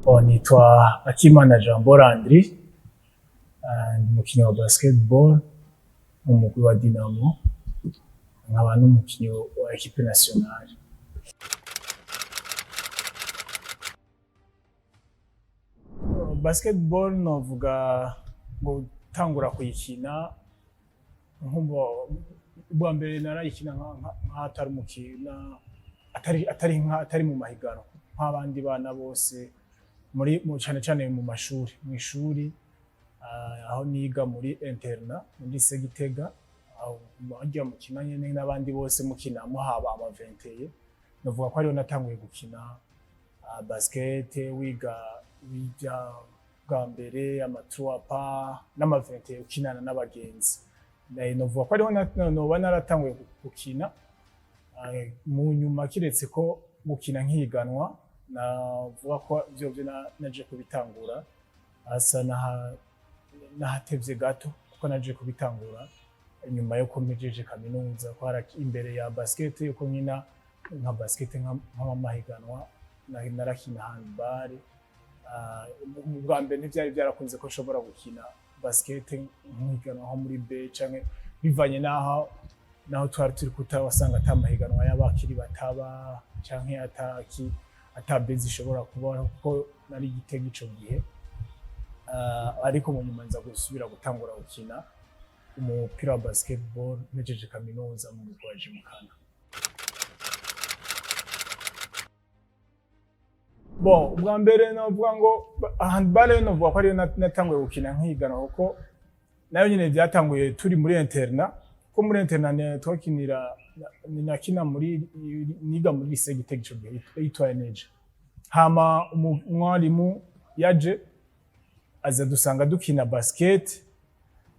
Bon, nitwa Akimana Jambo Landry, ndi umukinyi wa basketball mu mugwi wa Dinamo, nkaba n'umukinyi wa equipe nationale. Basketball novuga ngo gutangura kuyikina nkumva ubwa mbere narayikina nk'ahatari umukino, atari mu mahiganwa nk'abandi bana bose muri cane cane mu mashuri, mw'ishuri, aho niga muri internat muri lycée Gitega, aho harya mukina nyene n'abandi bose, mukina muhaba ama 21. Novuga ko ariho natanguye gukina basket, wiga bijya bwa mbere ama 3 pas n'ama 21 ukinana n'abagenzi. Novuga ko ariho noba naratanguye gukina. Mu nyuma, kiretse ko gukina nkiganwa, navuga ko vyovyo naje kubitangura asa nahatevye gato, kuko naje kubitangura nyuma yuko mpejeje kaminuza, ko imbere ya basket yuko nkina nka basket nk'amahiganwa, narakina handball. Ubwa mbere ntivyari vyarakunze ko nshobora gukina basket nkiganwa nko muri B canke bivanye naho twari turi kuta, wasanga ata mahiganwa y'abakiri bataba canke ataki ata B zishobora kuba, kuko nari Gitega ico gihe. Ariko mu nyuma nza gusubira gutangura gukina umupira wa basketball mpejeje kaminuza mu mugwi wa Gymkhana. Bon, ubwa mbere novuga ngo handball yo novuga ko ariyo natanguye gukina nkiganwa, kuko nayo nyene vyatanguye turi muri internat, ko muri internat twakinira, nakina muri, niga muri lycée Gitega ico gihe yitwa Eneja. Hama umwarimu yaje aza dusanga dukina basket,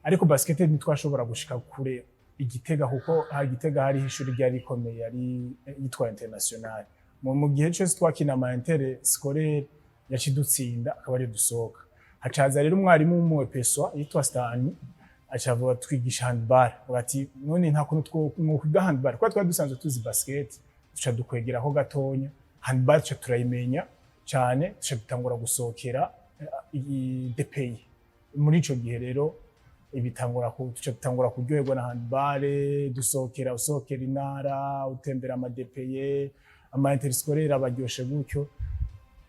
ariko basket ntitwashobora gushika kure Igitega, kuko ha Gitega hariho ishuri ryari rikomeye yari yitwa International. Mu gihe cyose twakina ama inter scolaire yacidutsinda, akaba ariyo dusohoka. Hacaza rero umwarimu w'umwepeswa yitwa Stani, aca avuga twigisha handball. Avuga ati: "None nta kuntu twokwiga handball?" Kuko twari dusanzwe tuzi basket, duca dukwegeraho gatonya handball, duca turayimenya cyane, duca dutangura gusohokera DPI. Muri ico gihe rero ibitangura duca dutangura kuryoherwa na handball, dusohokera, usohokera intara, utembera ama DPE, ama interscolaire abaryoshe gutyo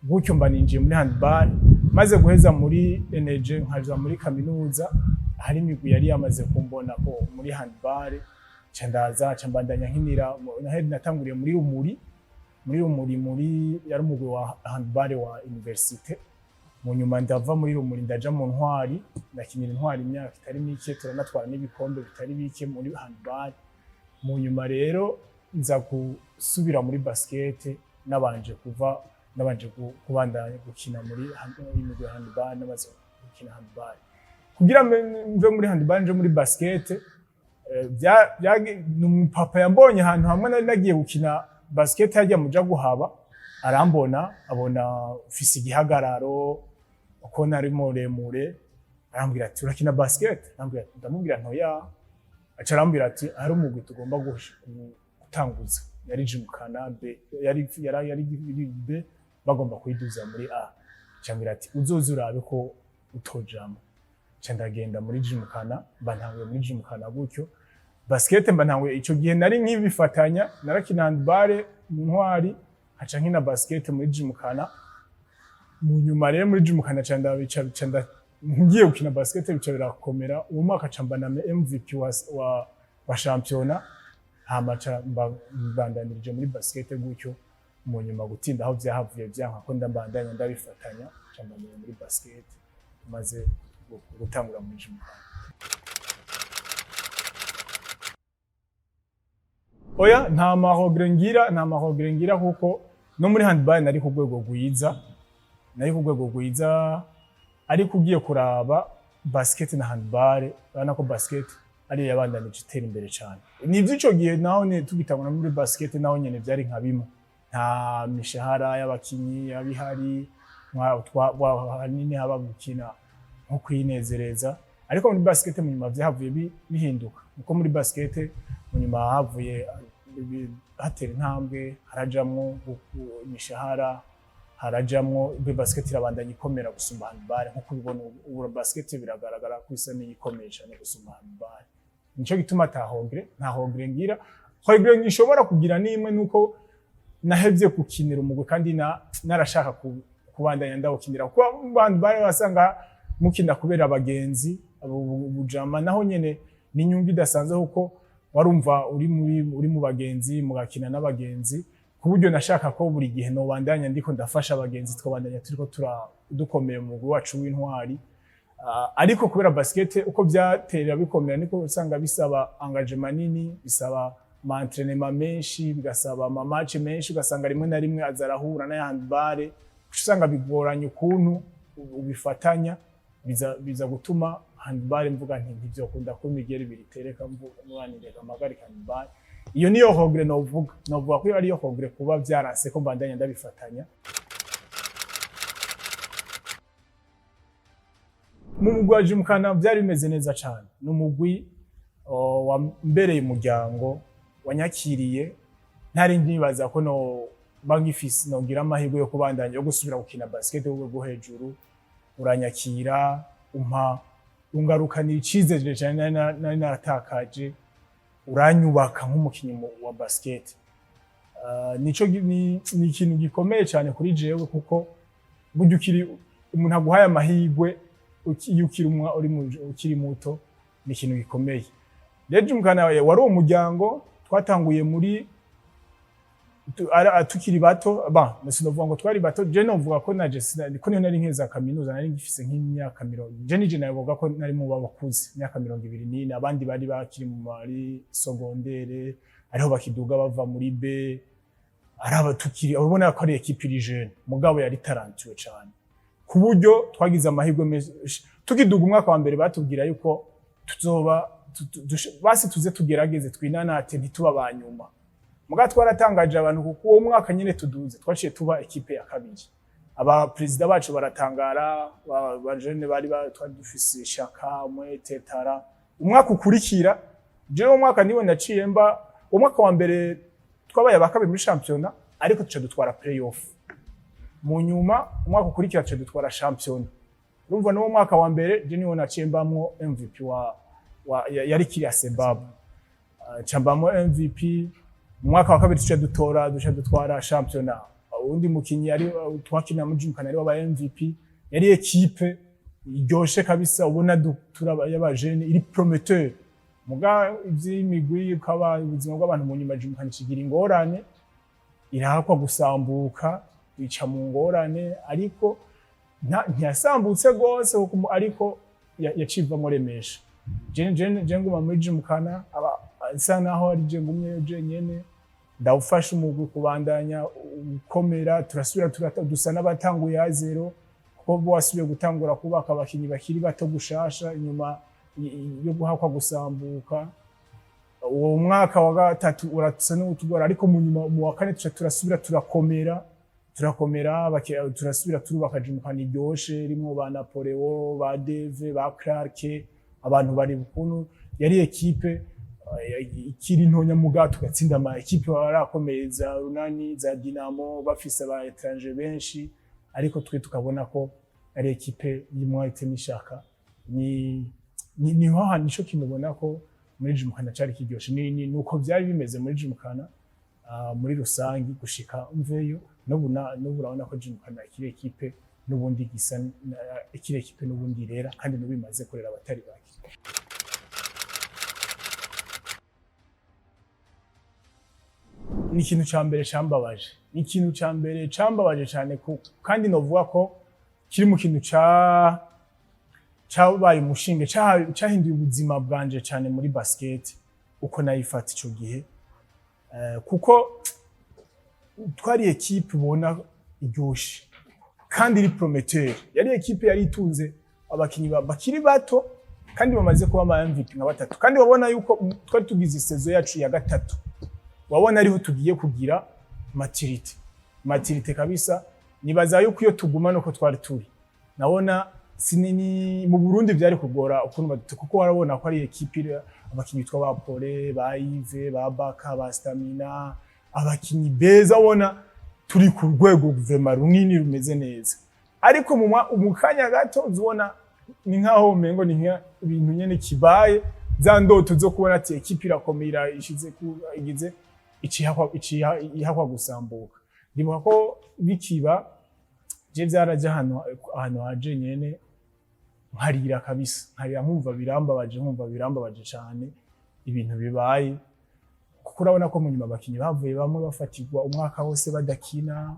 gutyo. Mba ninjiye muri handball. Maze guheza muri Eneje, nkaja muri kaminuza, hari imigwi yari yamaze kumbona ko muri handball, nca ndaza, nca mbandanya nkinira. Naheri natanguriye muri Rumuri, muri yari umugwi wa handball wa université. Mu nyuma ndava muri Rumuri, ndaja mu Ntwari, ndakinira Intwari imyaka itari mike, turanatwara n'ibikombe bitari bike muri handball. Mu nyuma rero nza gusubira muri basket, nabanje kuva, nabanje kubandanya gukina muri imigwi ya handball. Namaze gukina handball, kugira mve muri handball nje muri basket, ni umupapa yambonye ahantu hamwe nari nagiye gukina basket hajya muja guhaba, arambona, abona mfise igihagararo, uko nari muremure, arambwira ati: "Urakina basket?" Ndamubwira ntoya. Aca arambwira ati: "Hari umugwi tugomba gutanguza." Yari Gymkhana B, yari B, bagomba kuyiduza muri A. Aca ambwira ati: "Uzoze urabe ko utojamo." Nca ndagenda muri Gymkhana, mba ntanguye muri Gymkhana gutyo basket. Mba ntanguye ico gihe nari nkibifatanya, narakina handball mu Ntwari, nkaca nkina basket muri Gymkhana. Mu nyuma rero muri Gymkhana ca ndabica, ca ngiye gukina basket, bica birakomera. Uwo mwaka ca mba na MVP wa championnat. Hama ca mba mbandanirije muri basket gutyo. Mu nyuma gutinda aho vyahavuye vyanka ko ndambandanya ndabifatanya, ca mbandanya muri basket maze gutangura muri Gymkhana. Oya, nta ma regrets ngira, nta ma regrets ngira, kuko no muri handball nari ku rwego rwiza, nari ku rwego rwiza. Ariko ugiye kuraba basket na handball, urabona ko basket ariyo yabandanije itera imbere cyane. Nivyo, ico gihe naho ne tugitangura muri basket, naho nyene vyari nka bimwe, nta mishahara y'abakinyi yabihari, hanini haba gukina nko kwinezereza. Ariko muri basket mu nyuma vyahavuye bihinduka, kuko muri basket mu nyuma havuye hatera intambwe, harajamwo imishahara. Harajamwo basket, irabandanya ikomera gusumba handball. Nkuko ubibona ubu, basket biragaragara ko isa n'iyikomeye cyane gusumba handball. Nico gituma ata regret, nta regret ngira. Regret ngishobora kugira nimwe, nuko nahevye gukinira umugwi kandi narashaka kubandanya ndawukinira, kuko handball wasanga mukina kubera abagenzi, abo bujama. Naho nyene ni inyungu idasanzwe, kuko warumva uri mu bagenzi, mugakina n'abagenzi, ku buryo nashaka ko buri gihe nobandanya ndiko ndafasha abagenzi, twabandanya turiko dukomeye mu mugwi wacu w'Intwari. Ariko kubera basket uko byatera bikomera, niko usanga bisaba engagement nini, bisaba ama entraînement menshi, bigasaba ama match menshi, ugasanga rimwe na rimwe aza arahura na handball, usanga bigoranye ukuntu ubifatanya. Biza gutuma handball mvuga nti ntivyokunda ko imigeri ibiri itereka, mvuga mwanireka mpagarika handball. Iyo niyo regret novuga ko ariyo regret, kuba vyaranse ko mbandanya ndabifatanya. Mu mugwi wa Jimkana byari bimeze neza cyane. Ni umugwi wambereye umuryango, wanyakiriye. Ntari nkibaza ko no bangifise nogira amahirwe yo kubandanya, yo gusubira gukina basket ku rwego rwo hejuru. Uranyakira, umpa, ungarukanira icizere cyane nari naratakaje, uranyubaka nk'umukinnyi wa basket. Nico ni ikintu gikomeye cyane kuri jewe, kuko burya ukiri umuntu aguhaye amahirwe iyo ukiri ukiri muto, ni ikintu gikomeye. Rero Jimkana wari umuryango. Twatanguye muri tukiri bato. Ba sinovuga ngo twari bato, je novuga ko naje ko niho nari nkeza kaminuza, nari ngifise nk'imyaka 20. Je nije navuga ko nari mu bakuze, imyaka 24. Abandi bari bakiri mu mari secondaire, ariho bakiduga bava muri B, araba tukiri, urabona ko ari équipe iri jeune, mugabo yari talentueux cyane, ku buryo twagize amahirwe menshi. Tukiduga umwaka wa mbere, batubwira yuko tuzoba basi tuze tugerageze twinanate, ntituba ba nyuma. Muga twaratangaje abantu, kuko uwo mwaka nyine tuduze twaciye tuba équipe ya kabiri. Aba perezida bacu baratangara, ba jeunes bari twari dufise ishaka, umwete, tara. Umwaka ukurikira, jewe umwaka niwe naciye mba, umwaka wa mbere twabaye aba kabiri muri shampiyona, ariko tuca dutwara play-off. Mu nyuma umwaka ukurikira tuca dutwara shampiyona. Urumva n'uwo mwaka wa mbere je niwo naciye mbamwo MVP wa yari kiriya Sebabu. Ca mbamwo MVP. Mu mwaka wa kabiri tuca dutora, duca dutwara shampiyona. Uwundi mukinyi yari twakina muri Jimkana ari wabaye MVP. Yari équipe iryoshe kabisa, ubona turaba y'abajene iri prometteur. Muga ivy'imigwi ukaba ubuzima bw'abantu, mu nyuma Jimkana ikigira ingorane, irahakwa gusambuka, ica mu ngorane, ariko ntiyasambutse gose kuko ariko yacivamwo Remesha. Je nguma muri Jimkana, aba nsa naho ari je ngumyeyo jenyene, ndawufasha umugwi kubandanya ukomera. Turasubira dusa n'abatanguye à zéro, kuko bo wasubiye gutangura kubaka abakinyi bakiri bato gushasha inyuma yo guhakwa gusambuka. Uwo mwaka wa gatatu urasa n'utugora, ariko mu nyuma mu wa kane tuca turasubira turakomera, turakomera, turasubira turubaka Jimkana iryoshe, rimwo ba Napoleo, ba Deve, ba Clark, abantu bari ukuntu yari équipe ikiri ntonya, muga tugatsinda ama équipe barakomeye, za Runani, za Dinamo, bafise aba étranger benshi, ariko twe tukabona ko ari équipe y'umwete n'ishaka. Ni niho hantu nico kintu ubona ko muri Jimkana cari kiryoshe. Ni nuko vyari bimeze muri Jimkana muri rusangi gushika mveyo. N'ubu urabona ko Jimkana ikiri équipe n'ubundi gisa ikiri équipe n'ubundi rera, kandi n'ubu imaze kurera abatari bake. Ni ikintu ca mbere cambabaje, ni ikintu ca mbere cambabaje cane, kandi novuga ko kiri mu kintu cabaye umushinge cahinduye ubuzima bwanje cane muri basket uko nayifata ico gihe. Kuko twari équipe ubona iryoshe kandi iri prometteur. Yari équipe yari itunze abakinyi bakiri bato kandi bamaze kuba ama MVP nka batatu, kandi wabona yuko twari tugize saison yacu ya gatatu, wabona ariho tugiye kugira maturité, maturité kabisa. Nibaza yuko iyo tuguma nuko twari turi, nabona sinini mu Burundi byari kugora ukuntu kuko warabona ko ari équipe abakinyi bitwa ba Pole, ba Yves, ba Baka, ba Stamina, abakinyi beza ubona. Turi ku rwego vraiment runini, rumeze neza, ariko mu kanya gato uzubona ni nkaho umengo ni nka ibintu nyene kibaye, za ndoto zo kubona ati équipe irakomera ishize ku igize icihakwa ihakwa gusambuka. Ndibuka ko bikiba, je vyaraje ahantu haje nyene nkarira kabisa, nkarira, nkumva birambabaje, nkumva birambabaje cane ibintu bibaye, kuko urabona ko mu nyuma abakinyi bavuye bamwe bafatirwa umwaka wose badakina.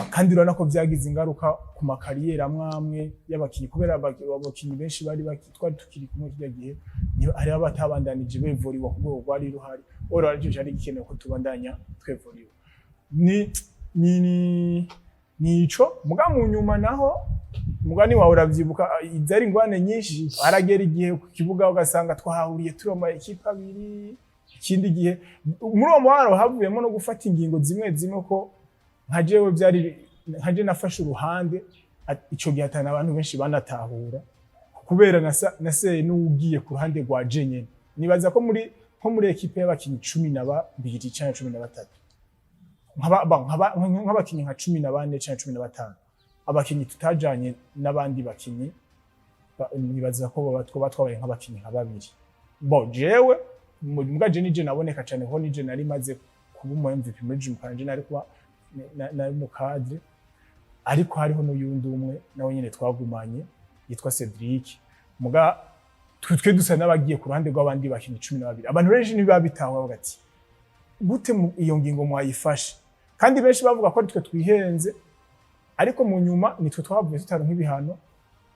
Kandi urabona ko vyagize ingaruka ku ma carrières amwe amwe y'abakinyi, kubera abakinyi benshi bari twari tukiri kumwe kirya gihe hariho abatabandanije bevuriwa ku rwego rwari ruhari. Ora aricyo cari gikenewe ko tubandanya twevuriwa, ni ico. Muga mu nyuma naho, mugani wawe uravyibuka, izari ingwane nyinshi. Haragera igihe ku kibuga ugasanga twahahuriye turi ama équipes abiri. Ikindi gihe muri uwo mubabaro havuyemo no gufata ingingo zimwe zimwe, ko nka jewe byari nka je nafashe uruhande ico gihe atana abantu benshi banatahura, kubera naseye n'ugiye ku ruhande rwa je nyene. Nibaza ko muri nko muri équipe y'abakinyi 12 canke 13, nk'abakinyi nka 14 canke 15, abakinyi tutajanye n'abandi bakinyi, nibaza ko boba twoba twabaye nk'abakinyi nka babiri. Bo jewe mbwa je nije naboneka cane, kuko nije nari maze kuba umu MVP muri Gymkhana, je nari kuba nari mu cadre, ariko hariho n'uyundi umwe nawe nyene twagumanye yitwa Cedric. Muga twe dusa n'abagiye ku ruhande rw'abandi bakinyi 12. Abantu benshi ntibabitaho, bavuga ati gute iyo ngingo mwayifashe? Kandi benshi bavuga ko ari twe twihenze, ariko mu nyuma nitwe twavuye tutaronka ibihano.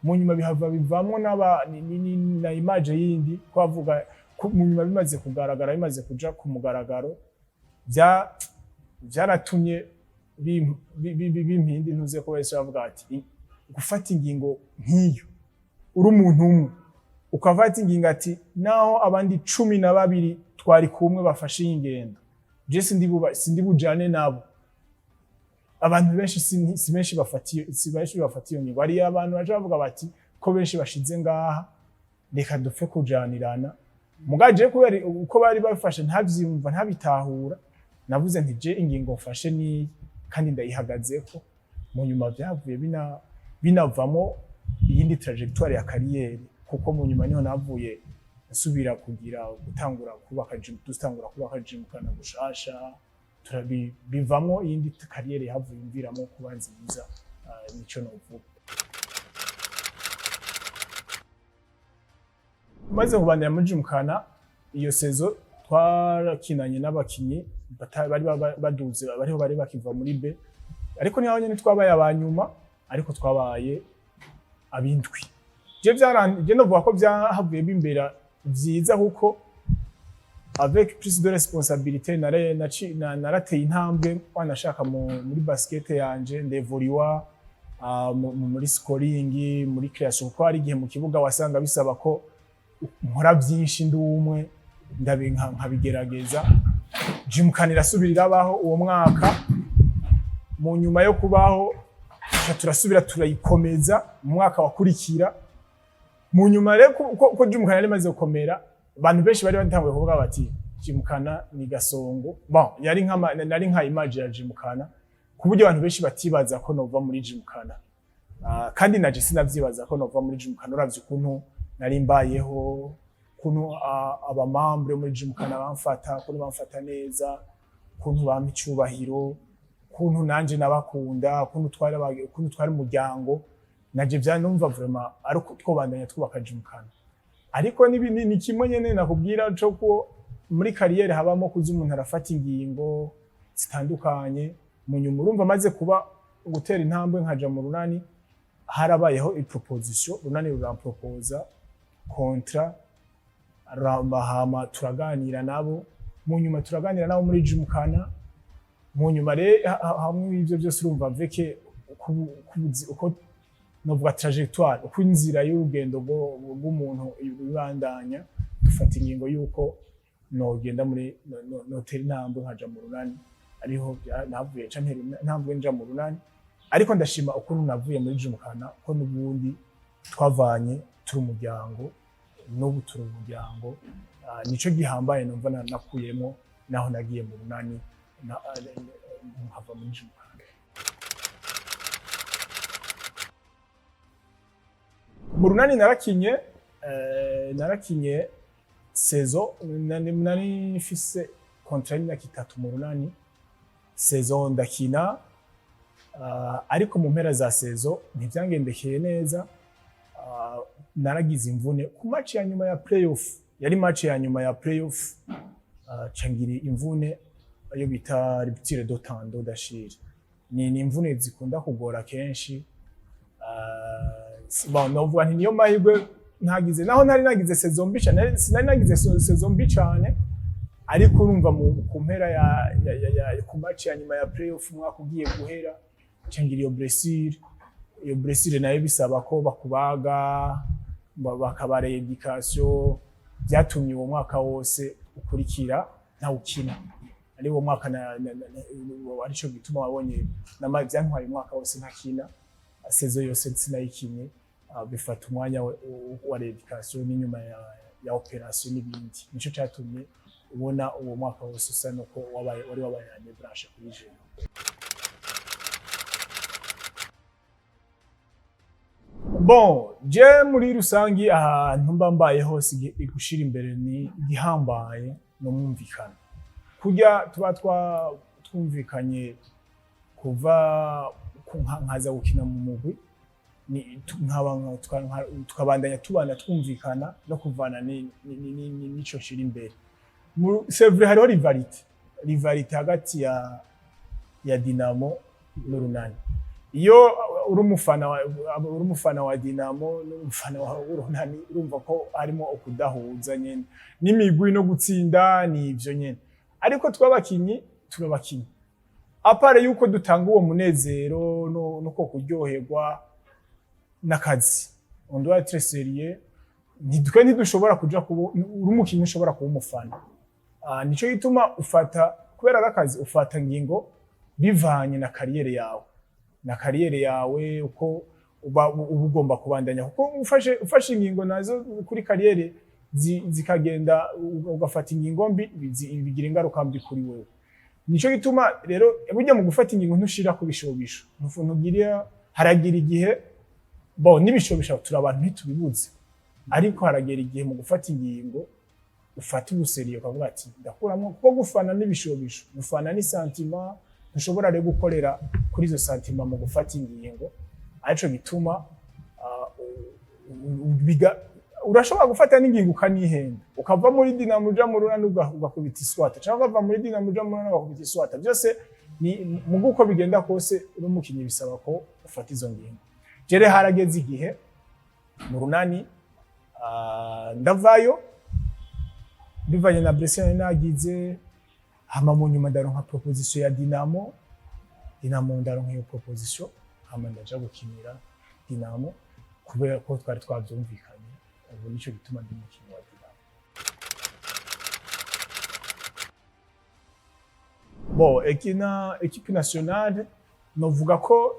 Mu nyuma bihava bivamwo n'aba na image yindi twavuga mu nyuma bimaze kugaragara, bimaze kuja ku mugaragaro, byaratumye bimpinda intuze ko bahise bavuga ati gufata ingingo nk'iyo uri umuntu umwe, ukafata ingingo ati naho abandi 12 twari kumwe bafashe iyi ngendo, je sindi bujane nabo. Abantu benshi si benshi bafatiye, si benshi bafatiye iyo ngingo. Hari abantu baje bavuga bati ko benshi bashize ngaha, reka dupfe kujanirana. Mugaje kubera uko bari bafashe ntavyumva, ntabitahura, navuze nti je ingingo mfashe ni kandi ndayihagazeko. Mu nyuma vyavuye binavamo iyindi trajectoire ya carrière, kuko mu nyuma niho navuye nsubira kugira gutangura kubaka gym, dutangura kubaka Gymkhana gushasha, bivamwo iyindi carrière yahavuye imviramo kuba nziza. Nico novuga. Maze kubandanya muri Gymkhana, iyo saison twarakinanye n'abakinyi bari baduze, bariho bari bakiva muri B, ariko niho nyene twabaye abanyuma, ariko twabaye abindwi. Je novuga ko vyahavuye bimbera vyiza, kuko avec plus de responsabilité narateye intambwe wanashaka muri basket yanje, ndevuriwa muri scoring, muri création, kuko hari igihe mu kibuga wasanga bisaba ko nkora byinshi ndi umwe, nkabigerageza. Gymkhana irasubira irabaho uwo mwaka. Mu nyuma yo kubaho, tuca turasubira turayikomeza mu mwaka wakurikira. Mu nyuma rero, ko Gymkhana yari imaze gukomera, abantu benshi bari batanguye kuvuga bati Gymkhana ni Gasongo. Bon, yari nka nari nka image ya Gymkhana, ku buryo abantu benshi batibaza ko nova muri Gymkhana. Kandi naje sinavyibaza ko nova muri Gymkhana, uravye ukuntu nari mbayeho, ukuntu aba membres muri Gymkhana bamfata, ukuntu bamfata neza, ukuntu bampa icubahiro, ukuntu nanje nabakunda, ukuntu twari umuryango. Naje vyanumva vraiment ari uko twobandanya twubaka Gymkhana. Ariko ni kimwe nyene nakubwira co ko muri carrière habamo kuza umuntu arafata ingingo zitandukanye. Mu nyuma urumva maze kuba gutera intambwe nkaja mu Runani, harabayeho i proposition, Runani ruramproposa contrat, hama turaganira nabo. Mu nyuma turaganira nabo muri Gymkhana. Mu nyuma rero hamwe n'ivyo byose, urumva veke uko novuga trajectoire, uko inzira y'urugendo rw'umuntu ibandanya, dufata ingingo y'uko nogenda muri notera intambwe nkaja mu Runani. Ariho navuye nca ntera intambwe nja mu Runani. Ariko ndashima ukuntu navuye muri Gymkhana, ko n'ubundi twavanye turi umuryango, n'ubu turi umuryango. Nico gihambaye numva nakuyemo naho nagiye mu Runani. nkava muri Gymkhana. Mu Runani narakinye saison, nari mfise contrat y'imyaka 3 mu Runani. Saison ndakina, ariko mu mpera za saison ntivyangendekeye neza. Naragize imvune ku match ya nyuma ya playoff, yari match ya nyuma ya playoff, cangira imvune ayo bita rupture de tendon d'Achille. Ni imvune zikunda kugora kenshi. Bon, novuga nti niyo mahirwe ntagize, naho nari nagize saison mbi cane, sinari nagize saison mbi cane, ariko urumva ku mpera ya ku match ya nyuma ya playoff, umwaka ugiye guhera, cangira iyo blessure. Iyo blessure nayo bisaba ko bakubaga, bakaba rééducation. Byatumye uwo mwaka wose ukurikira ntawukina. Ari uwo mwaka arico gituma wabonye byantwaye umwaka wose ntakina, saison yose sinayikinye. Bifata umwanya wa rééducation n'inyuma ya opération n'ibindi. Nico catumye ubona uwo mwaka wose usa nuko wabaye, wari wabaye année blanche kuri jewe. Bon, je muri rusangi ahantu mba mbaye hose, gushira imbere ni igihambaye n'umwumvikano. Kurya tuba twumvikanye kuva nkaza gukina mu mugwi, tukabandanya tubana twumvikana no kuvana nico nshira imbere. C'est vrai, hariho rivalité hagati ya Dinamo n'Urunani. Iyo uri umufana wa Dinamo n'umufana wa Urunani, urumva ko harimo ukudahuza nyene n'imigwi no gutsinda, ni ivyo nyene. Ariko twabakinyi, turabakinyi, à part yuko dutanga uwo munezero no ko kuryoherwa n'akazi, on doit être sérieux. Ntitwe ntidushobora kuja kuba, uri umukinyi ushobora kuba umufana. Nico gituma ufata, kubera ari akazi, ufata ngingo bivanye na carrière yawe uko uba ugomba kubandanya, kuko ufashe ingingo nazo kuri carrière zikagenda, ugafata ingingo mbi, bigira ingaruka mbi kuri wewe. Nico gituma rero burya mu gufata ingingo ntushira ku bishobisho, ntugira, haragira igihe, bon, n'ibishobisho turi abantu ntitubibuze, ariko haragera igihe mu gufata ingingo ufata ubu sérieux, ukavuga ati ndakuramo, kuko gufana n'ibishobisho, gufana ni sentiment. Ntushobora rero gukorera kuri izo sentiments mu gufata ingingo. Arico gituma urashobora gufata n'ingingo ukanihenda, ukava muri Dinamo uja mu Runani, ugakubita iswata, cyangwa ukava muri Dinamo uja mu Runani ugakubita iswata. Byose ni mu uko bigenda kose, uri umukinyi bisaba ko ufata izo ngingo. Jere harageze igihe mu Runani, ndavayo bivanye na blessure nari nagize. Hama mu nyuma ndaronka proposition ya Dinamo. Dinamo, ndaronka iyo proposition, hama ndaja gukinira Dinamo kubera ko twari twavyumvikanye. Ubu nico gituma ndi umukinyi wa Dinamo. Bon, ekina équipe nationale, novuga ko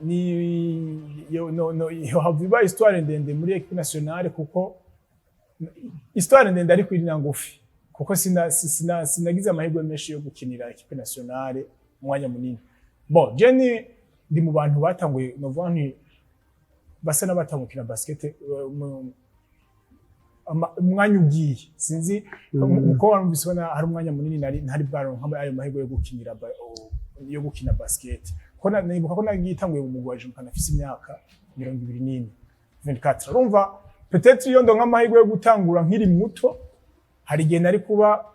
ni yo no no yo hava iba histoire ndende muri équipe nationale, kuko histoire ndende ariko iri na ngufi, kuko sinagize amahirwe menshi yo gukinira équipe nationale umwanya munini. Bon, je ni ndi mu bantu batanguye, novuga nti basa n'abatanguye gukina basket umwanya ugiye, sinzi uko warumvise, ubona hari umwanya munini nari ntari bwaronka ayo mahirwe yo gukinira yo gukina basket, ko nibuka ko nagiye itanguye mu mugwi wa Gymkhana nafise imyaka 24, 24. Urumva, peut-être iyo ndonka amahirwe yo gutangura nkiri muto, hari igihe nari kuba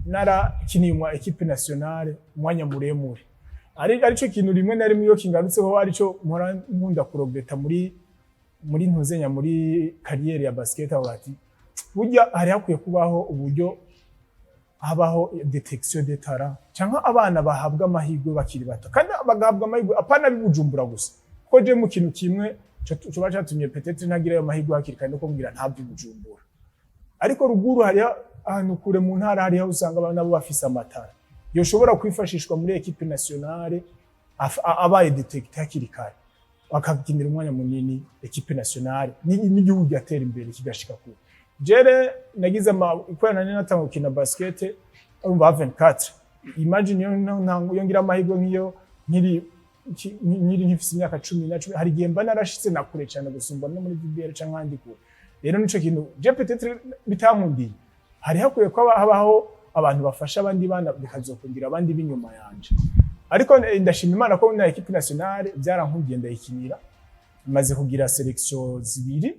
narakiniye mu équipe nationale umwanya muremure. Arico kintu rimwe na rimwe iyo kingarutseho, arico mpora nkunda ku regretter muri ntuzenya muri carrière ya basket, aho ati burya hari hakwiye kubaho uburyo habaho détection des talents, cyangwa abana bahabwa amahirwe bakiri bato, kandi bagahabwa amahirwe apana bibujumbura gusa, kuko je mu kintu kimwe coba catumye peut-être ntagira ayo mahirwe hakiri kare, no kumbwira ntabwo Bujumbura, ariko ruguru hariho ahantu kure mu ntara, hariho usanga abana nabo bafise ama talents yoshobora kwifashishwa muri équipe nationale, abaye détecté hakiri kare, bakakinira umwanya munini équipe nationale, n'igihugu gatera imbere kigashika kure. Jere nagize ama kubera nari natanga gukina basket, urumva 24 Imagine iyo iyo ngira amahirwe nk'iyo nkiri nkifise imyaka 10 na 10, hari igihe mba narashitse na kure cyane gusumba no muri VBL canke ahandi kure. Rero nico kintu je peut-être bitankundiye, hari hakwiye ko habaho abantu bafasha abandi bana, bikazokundira abandi b'inyuma yanje. Ariko ndashima Imana ko na équipe nationale byarankundiye, ndayikinira. Maze kugira sélection zibiri,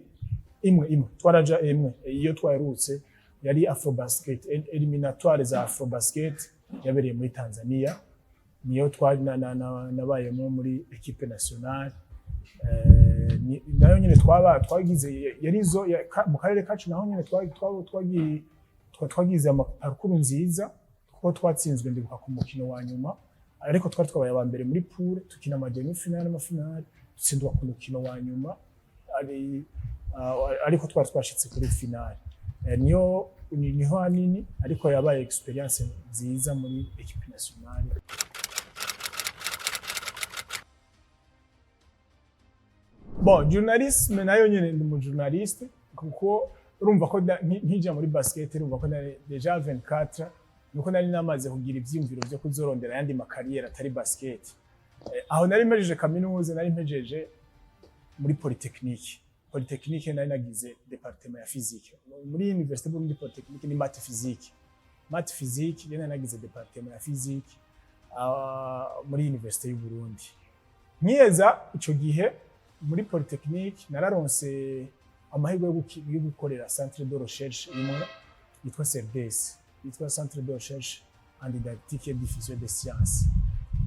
imwe imwe twaraja, imwe iyo twaherutse yari Afrobasket, éliminatoires za Afrobasket yabereye muri Tanzania, niyo twari nabayemo muri équipe nationale. Nayo nyine twaba twagize yari izo mu karere kacu, naho nyine twagize parcours nziza, kuko twatsinzwe, ndibuka, ku mukino wa nyuma, ariko twari twabaye aba mbere muri poule, tukina ama demi-finale n'ama finale, dutsindwa ku mukino wa nyuma, ariko twari twashitse kuri finale. Niyo niho hanini, ariko yabaye expérience nziza muri équipe nationale. Bon, journalisme nayo nyene ndi mu journaliste, kuko urumva ko nkija muri basket, urumva ko nari déjà 24, nuko nari namaze kugira ivyiyumviro vyo kuzorondera ayandi ma carrières atari basket. Aho nari mpejeje kaminuza, nari mpejeje muri polytechnique. Polytechnique nari nagize département ya physique muri Université Burundi Polytechnique, ni math physique. Math physique nari nagize département ya physique muri Université y'u Burundi. Nkiyeza ico gihe muri polytechnique, nararonse amahirwe yo gukorera centre de recherche imwe yitwa CERDES, yitwa Centre de recherche en didactique et diffusion des sciences.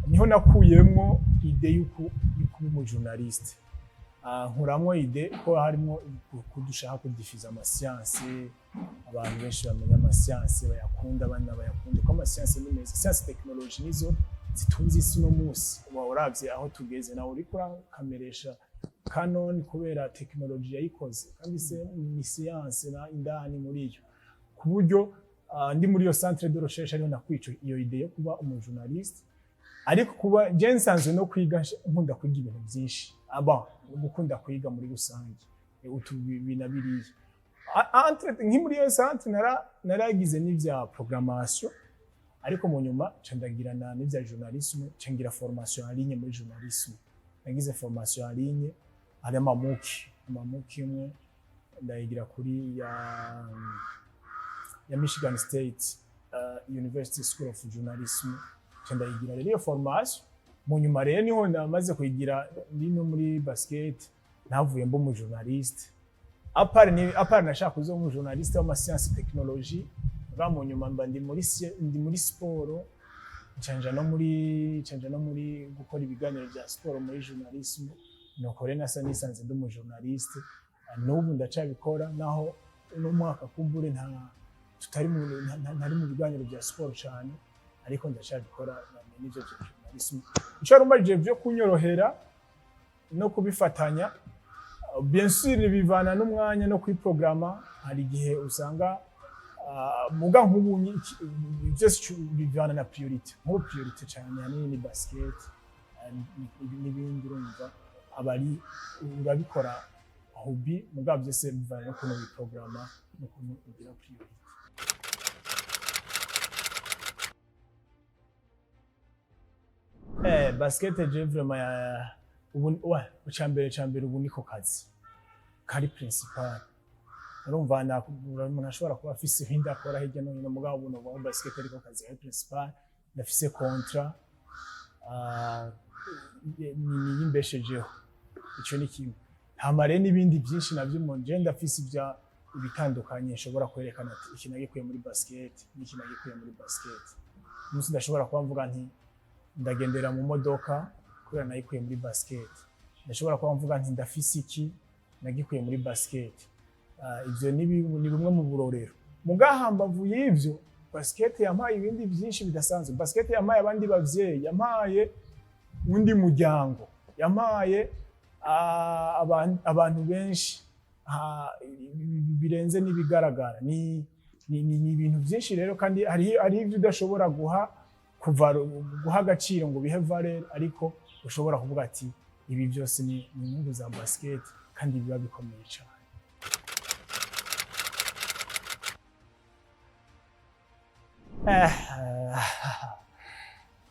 Niho nakuyemwo idée y'ukuba umu journaliste. Nkuramwo idée ko harimo kudushaka kudifuza ama sciences, abantu benshi bamenya ama sciences, bayakunda, abana bayakunda, ko ama sciences ni meza. Science, technologie nizo zitunze isi uno munsi. Uba uravye aho tugeze, nawe uriko urakameresha Canon kubera technologie yayikoze, kandi se ni science na indani muri yo. Ku buryo ndi muri iyo centre de recherche ariho nakwico iyo idée yo kuba umu journaliste. Ariko kuba je nsanzwe no kwiga, nkunda kwiga ibintu byinshi, aba gukunda kwiga muri rusange, utu na biriya. Entre nki muri iyo centre naragize n'ivya programmation, ariko mu nyuma nca ndagirana n'ivya journalisme, nca ngira formation en ligne muri journalisme. Nagize formation en ligne, hari ama MOOC, ama MOOC imwe ndayigira kuri ya Michigan State University School of Journalism, nca ndayigira rero iyo formation. Mu nyuma rero niho namaze kuyigira ndi no muri basket, navuye mba umu journaliste. À part ni à part nashaka kuza umu journaliste w'ama science technologie, ba mu nyuma mba ndi muri siporo, nca nja no muri gukora ibiganiro bya siporo muri journalisme. Nuko rero nasa nisanze ndi umu journaliste. N'ubu ndacabikora, naho uno mwaka kumbure nta tutari mu ntari mu biganiro bya siporo cyane, ariko ndacabikora n'ivyo bya journalisme. Ico warumbajije vyo kunyorohera no kubifatanya, bien sûr bivana n'umwanya no kwiprograma. Hari igihe usanga muga nk'ubu byose bivana na priorité. Nk'ubu priorité cyane hanini ni basket n'ibindi, urumva aba ari urabikora hobby, muga byose bivana n'ukuntu wiprograma n'ukuntu ugira priorité. Basket je vraiment ya ubu wa cambere ubu niko kazi kari principal. Urumva umuntu ashobora kuba afise ibindi akora hirya no hino, mugabo ubu novuga ko basket ariko kazi kari principal. Ndafise contrat, ni yimbeshejeho, ico ni kimwe. Hama rero n'ibindi byinshi navyo umuntu, je ndafise ibya ibitandukanye nshobora kwerekana ati iki nagikuye muri basket n'iki nagikuye muri basket. Umunsi ndashobora kuba mvuga nti ndagendera mu modoka kubera nayikuye muri basket, ndashobora kuba mvuga nti ndafise iki nagikuye muri basket. Ivyo ni bimwe mu burorero. Mugahambavu y'ivyo, basket yampaye ibindi byinshi bidasanzwe. Basket yampaye abandi bavyeyi, yampaye undi muryango, yampaye abantu benshi birenze n'ibigaragara. Ni ibintu byinshi rero, kandi hari ibyo udashobora guha kuva guha agaciro ngo bihe valeur, ariko ushobora kuvuga ati ibi byose ni inyungu za basket kandi biba bikomeye cyane.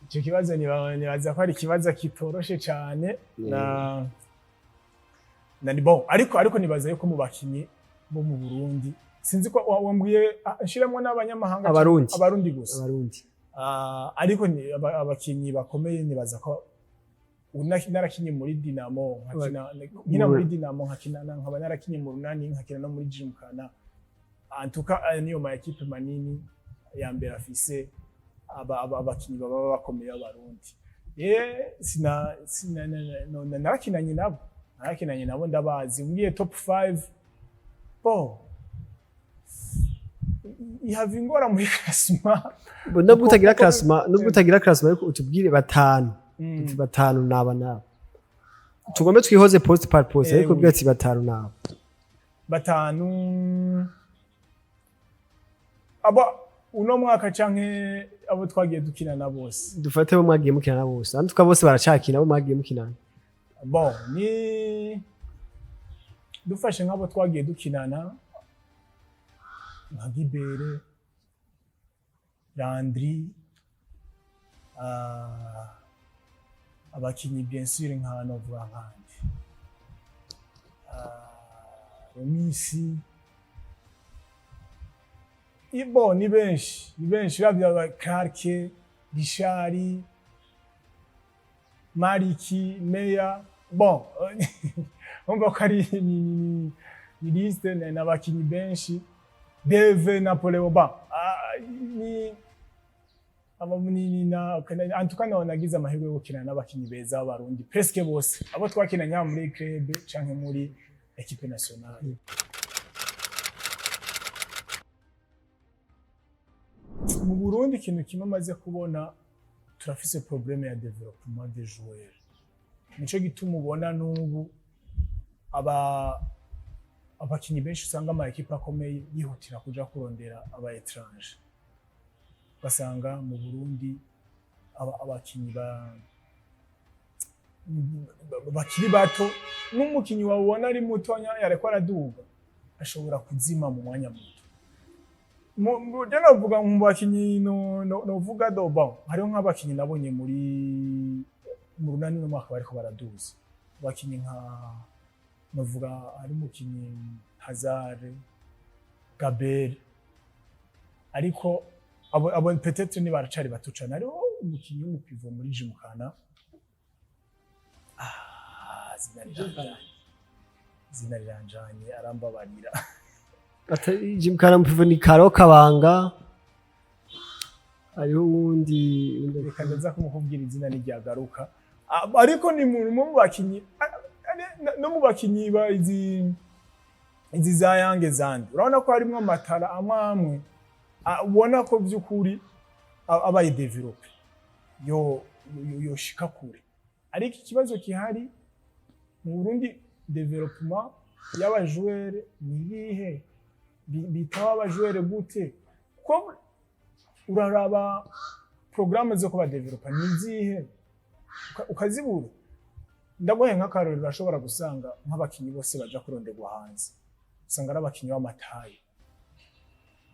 Icyo kibazo nibaza ko ari ikibazo kitoroshe cyane na ni bon, ariko nibaza yuko mu bakinyi bo mu Burundi, sinzi ko wambwiye nshiremo n'abanyamahanga. Abarundi. Abarundi gusa. Abarundi. Ah, ariko ni abakinyi bakomeye, nibaza ko narakinye muri Dinamo, nkakina nkina muri Dinamo, nkakina nkaba narakinye mu Runani, nkakina no muri Gymkhana. En tout cas, aya niyo ma équipe manini ya mbere afise abakinyi baba bakomeye b'Abarundi. Sina sina narakinanye nabo, ndabazi. Ngiye top 5, bon, ihava ingora muri classement. Nubwo utagira classement, ariko utubwire batanu. Uti batanu naba naba, tugombe twihoze poste par poste, ariko ubwira ati batanu naba. Batanu abo uno mwaka canke abo twagiye dukina na bose? Dufate bo mwagiye mukina bose, antuka bose baracakina, abo mwagiye mukinana. Bon, ni dufashe nk'abo twagiye dukinana, nka Gibere, Landry, abakinyi bien sûr nka novuga nkandi Romisi. Ibo ni benshi uravye, aba Clark, Richard, Mariki, Meya. Bon, umva ko ari ni liste n'abakinyi benshi, Deve, Napoleon ba ni abo ni na en tout cas nagize amahirwe yo gukina n'abakinyi beza b'Abarundi presque bose, abo twakinanye haba muri club canke muri équipe nationale. Mu Burundi, ikintu kimwe maze kubona, turafise problème ya développement des joueurs. Nico gituma ubona n'ubu abakinyi benshi usanga ama équipe akomeye yihutira kuja kurondera aba étranger. Ugasanga mu Burundi abakinyi bakiri bato, n'umukinyi wawubona ari mutonya yariko araduga, ashobora kuzima mu mwanya muto. Je novuga mu bakinyi novuga do, bon, hariho nk'abakinyi nabonye mu Runani no mwaka bariko baraduza, abakinyi nka novuga hari umukinyi Hazard Gabel, ariko abo peut-être ni baracari bato cane. Hariho umukinyi w'umu pivot muri Gymkhana, izina riranjanye, arambabarira. Gymkhana mu pivot ni Karo Kabanga, hariho uwundi. Reka ndaza kumukubwira izina n'iryagaruka. Ariko ni mu bakinyi no mu bakinyi ba izi za yange zandi, urabona ko harimwo amatara amwe amwe, ubona ko by'ukuri abaye développé yo yoshika kure. Ariko ikibazo gihari mu Burundi, développement y'aba joueur ni ibihe? Bitaba aba joueur gute? Ko uraraba programme zo kuba développa ni izihe, ukazibura. Ndaguhe nk'akarorero, urashobora gusanga nk'abakinyi bose baja kuronderwa hanze, usanga ari abakinyi b'ama taille,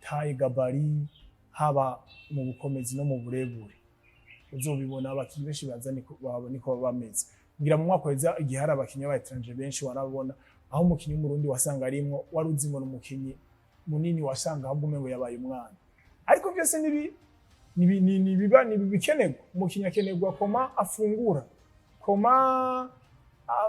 taille, gabarit, haba mu bukomezi no mu burebure. Uzobibona, abakinyi benshi baza niko baba bameze. Ngira mu mwaka weza, igihe hari abakinyi b'aba étranger benshi, warabona aho umukinyi w'Umurundi wasanga arimwo, wari uzi ngo ni umukinyi munini, wasanga ahubwo umengo yabaye umwana. Ariko byose nibiba nibikenerwa. Umukinyi akenerwa comment afungura, comment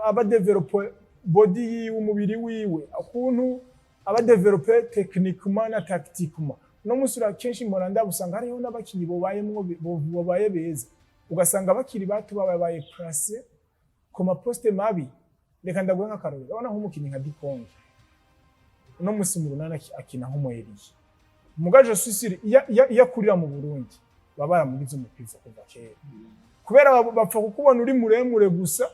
aba développé body yiwe, umubiri wiwe, ukuntu aba développé techniquement na tactiquement. No musi kenshi mpora ndabusanga hariho n'abakinyi bobayemwo bobaye beza, ugasanga bakiri bato babaye placé ku ma poste mabi. Reka ndaguhe nk'akarorero, urabona nk'umukinyi nka Dikonge, uno musi mu Runani akina nk'umu ailier. Muga je suis sûr, iyo akurira mu Burundi, baba baramugize umu pivot kuva kera, kubera bapfa kukubona uri muremure gusa,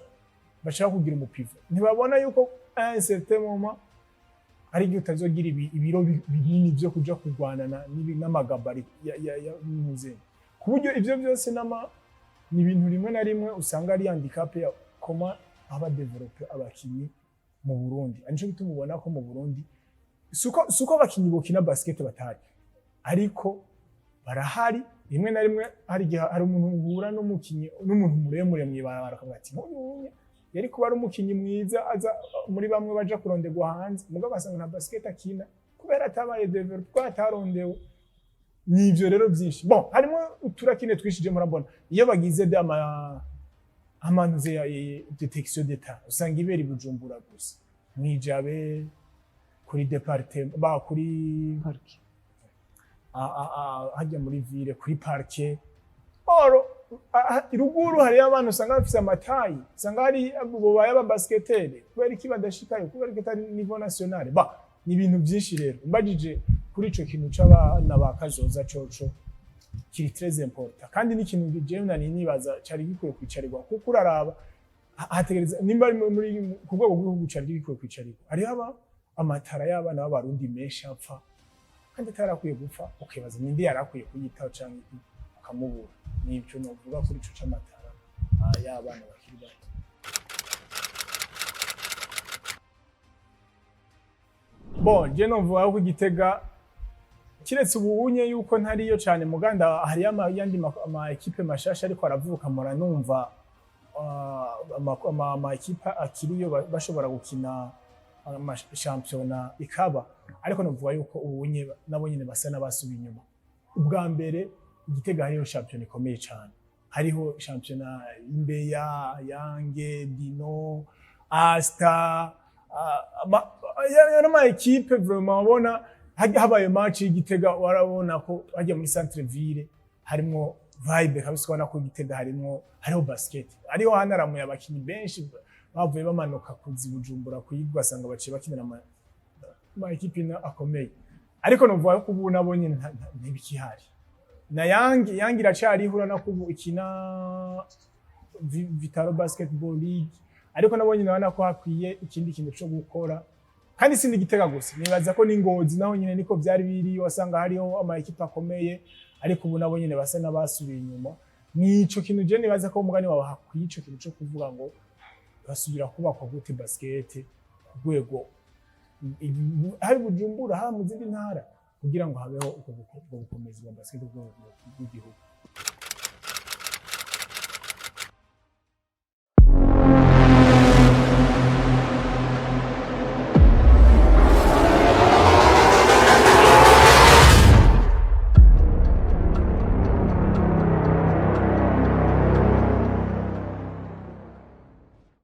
bashaka kugira umu pivot. Ntibabona yuko à un certain moment hari igihe utazogira ibiro binini byo kuja kurwana n'ama gabarit ya n'umuzenyi, ku buryo ivyo byose ni ibintu rimwe na rimwe usanga ari handicap ya comment aba développé abakinyi mu Burundi. Nico gituma ubona ko mu Burundi suko abakinyi bokina basket batari, ariko barahari. Rimwe na rimwe hari igihe hari umuntu uhura n'umukinyi, n'umuntu muremure mw'ibarabara, akavuga ati: "Nk'uyu yari kuba ari umukinyi mwiza, aza muri bamwe baja kuronderwa hanze," mugabo ugasanga nta basket akina kubera atabaye développé, kubera atarondewe. Nivyo rero byinshi. Bon, harimo uturakine twinshi. Je murabona iyo bagize de ama amanuze ya détection d'état, usanga ibera i Bujumbura gusa, mwijabe, kuri département ba kuri Parc. Hajya muri ville kuri parquet. Or ruguru hariyo abantu usanga bafise ama taille, usanga hari abo baye aba basketteurs. Kubera iki badashikayo? Kubera iki atari niveau national? Ba ni ibintu byinshi. Rero mbajije kuri ico kintu c'abana ba kazoza, coco kiri très important, kandi n'ikintu jewe nari nibaza cari gikwiye kwicarirwa, kuko uraraba hategereza nimba ari muri ku rwego rw'igihugu cari gikwiye kwicarirwa. Hariho amatara y'abana b'Abarundi menshi apfa kandi atarakwiye gupfa, ukibaza ninde yari akwiye kuyitaho canke iki, ukamubura. Nibyo novuga kuri ico c'amatara y'abana bakiri bato. Bon, je novuga ko Igitega, kiretse ubunye yuko ntariyo cane muganda, hariyo yandi ama équipe mashasha ariko aravuka. Mura numva ama équipe akiriyo bashobora gukina ama shampiyona ikaba, ariko novuga yuko ubunye nabo nyene basa n'abasubiye inyuma. Ubwa mbere Igitega hariho shampiyona ikomeye cane, hariho shampiyona Imbeya, Yange, Dino, Asta, ama équipe vraiment ubona habaye match y'Igitega, warabona ko hajya muri centre ville harimwo vibe kabisa, ubona ko Igitega harimwo hariho basket, ariho hanaramuye abakinyi benshi bavuye bamanuka kuzi Bujumbura kuyiga, ugasanga baciye bakinira ama équipe akomeye. Ariko novuga ko ubu nabo nyene ntibikihari. Na Yange, Yange iracariho, urabona ko ubu ikina Vitalo Basketball League, ariko nabo nyene urabona ko hakwiye ikindi kintu co gukora. Kandi si n'Igitega gusa, nibaza ko n'Ingozi naho nyene niko vyari biri, wasanga hariho ama équipe akomeye, ariko ubu nabo nyene basa n'abasubiye inyuma. Nico kintu je nibaza ko umugani wawe hakwiye ico kintu co kuvuga ngo basubira kubakwa gute basket ku rwego hari Bujumbura, haba mu zindi ntara, kugira ngo habeho ubwo bukomezi bwa basket ku rwego rw'igihugu.